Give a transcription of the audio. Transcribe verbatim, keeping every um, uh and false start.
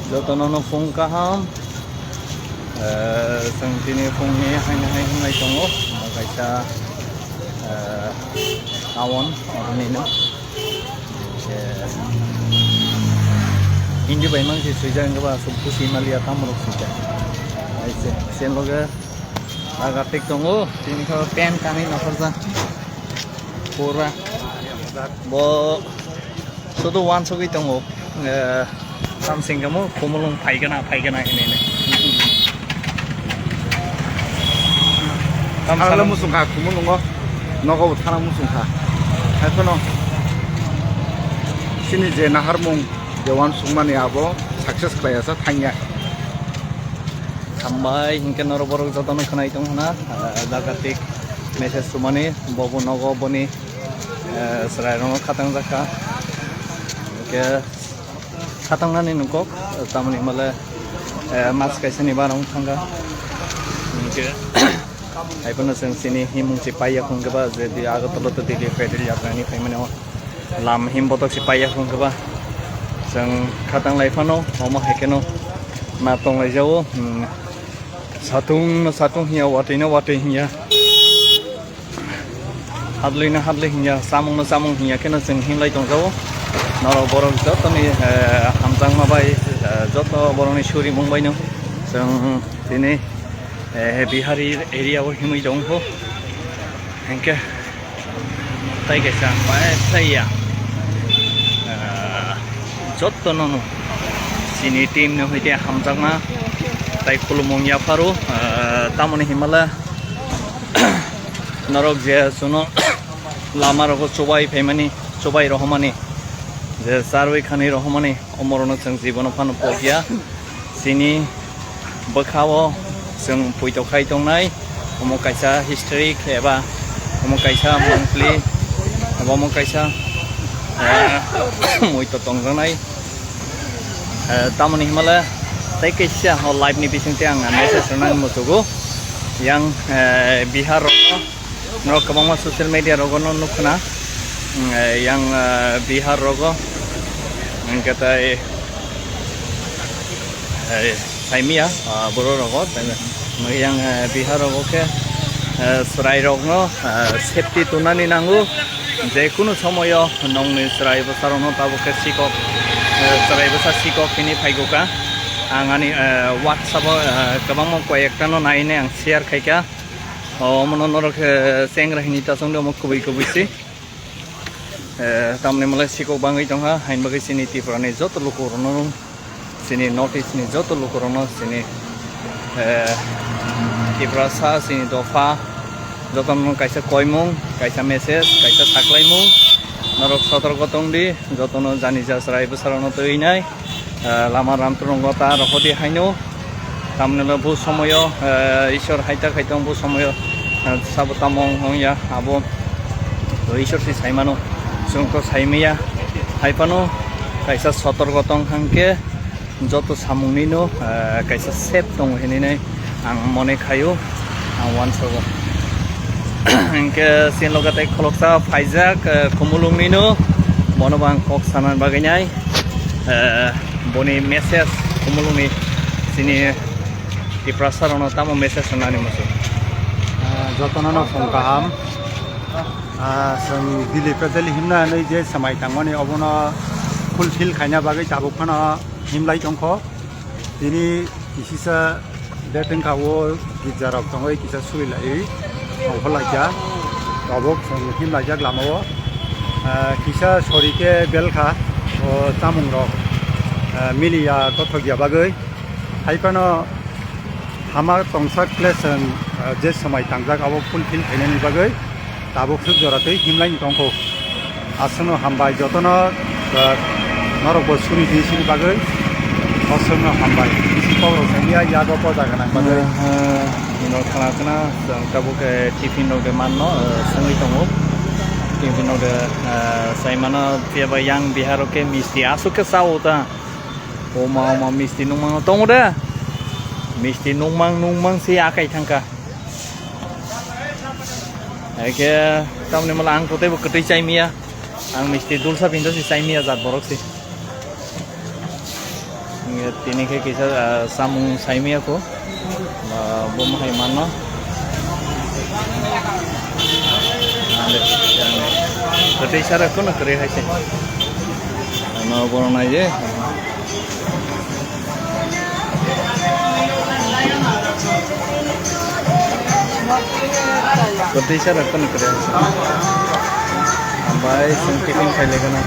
Jotono no phung kaham. Eh, chwng tini phungni haino hai wngwi tongo. Omo kaisa, eh, town, oroni no. Eh, Hindi bai mang se swijak wngkhe ba aswk busi maliya tamo rok swijak. Hai se, se loge laga tik tongo. Tini khe tent kanwi nokharjak. Pura. Bo sudu wansugwi tongo. Eh, samsing kamo khumulwng phaigana, phaigana hinwi. Thana musung kha khumulwngo, nogo bo thana musung kha. Hai phano chini je naharmung je wansukmani abo success khlai asa thangya. Hambai hinkhe norok borok jotono khwnai tong hwna, ah, jaga tik message sumani, bobo nogo boni, eh, chwrairokno khatang jakha. Hinkhe khatangnani nukok, tamoni hwnmale, eh, mas kaisani barang thangkha. Hinkhe haiphano chwng chini himung se paiya khungkhe ba je di Agartala to Delhi pedal yatrani phaimani o lam him botok se paiya khungkhe ba chwng khatang lai phano omo hai kheno na tong lai jao. Hmm. Satung no satung hiya, watwi no watwi hiya. Hadlwi no hadlwi hinya, samung no samung hinya kheno chwng himlai tongjago. Norok borok jotoni, eh, hamjakma bai, eh, joto borokni surimung bai no chwng tini, eh, Bihari area o himwi tongkho. Hinkhe tai kaisa bai thaiya, eh, jotono no chini team no hoite hamjakma tai khulumung yapharo, eh, tamoni himala. Norok je chwngno lama rogo chubai phaimani, chubai rohormani, je charwi khanwi rohormani, omorokno chwng jibono phano pokya. Chini bwkhao chwng poito khai tongnai, omo kaisa historic eba omo kaisa mungpli eba omo kaisa, eh, muito tongjaknai. Eh, tamoni himala tei kaisa o live ni bisingtwi ang message rwnani muchugo. Yang, eh, Bihar rogo norok kwbangma social media rogo no nukkhna. Mm, eh, yang, eh, Bihar rogo hinkhe tai, eh, saimia, ah, borok rogo, tai yang, eh, Bihar rogo khe, eh, chwrai rokno, eh, safety tunani nango. Je kunu somoyo nongni chwrai bwsarokno tabuk khe sikok, eh, chwrai bwsa sikok hwnwi phaigokha. Ang ani, eh, WhatsApp-o, eh, kwbangma koi ekta no nainai ang share khaikha. O, omono norok, eh, chengra hwnwi ta chwngdi, omo kubui kubui se. Eh, tamni malai sikok bangwi tongkha, hain bagwi chini Tripura ni joto lukurokno chini North East ni joto lukurokno chini, eh, Tiprasa, chini dopha, jotono kaisa koimung, kaisa message, kaisa saklaimung, norok sotorko tongdi, jotono jani ja chwrai bwsarokno twinai, eh, lama ram twrwngo ta rohordi haino, tamni hwnba bo somoyo, eh, Ishwar hai ta khai tong bo somoyo, eh, sabo tamo wng ya abo Ishwar si saimano, chwngkhe saimaya, hai phano kaisa sotorko tong hwnkhe, joto samungnino, ah, kaisa sep tongo hinwi ang mone khaio, ang uansogo. Hinkhe chini loge tei kholoksa phaijak, ah, Khumulwngnino, bono bo ang kok sana bagwi nai, ah, boni message Khumulwngni chini Tiprasa rokno tamo message rwnani muchung. Ah, jotono no phung kaham. Ah, chwng Delhi pedal himna hinwi je swmai tangmani obono fulfill khaina bagwi tabuk phano himlai tongkho. Tini kisisa date wngkha o girja rok tongwi kisa suri laiwi tongkho laikha. Tabuk chwng himlaijak lama o. Ah, kisa sori khe belkha o chamung rok, ah, miliya gothokya bagwi. Hai phano hama tongsak kle chwng, ah, je swmai tangjak abo fulfill khainani bagwi tabuk swk jora twi himlai tongkho. Aswkno hambai jotono, ah, norokbo suri di sini bagwi. Aswkno hambai. Bisi kokrok saiya yago poja gwnang bagwi. Ah, ah, ino khana khana chwng tabuk, eh, tiffin rok de manno, eh, swngwi tongo. Tiffin rok de, eh, saimano phiya ba yang Bihar o khe misti aswk khe sao ta. Oma, oma, misti nungmano tongo de. Misti nungmang, nungmang se akai thangkha. Eke tamni mala ang kotei bo kwtwi chai miya. Ang misti dulsa pinto si chai miya jat borok si. Tini khe kisa, ah, samung saimaya kho. Ah, bo hai mano. Kwtwi sara kono kwrwi hai se. Ano bono nai je. Kwtwi sara kono kwrwi hai se. Bai sung tiffin khai le gana.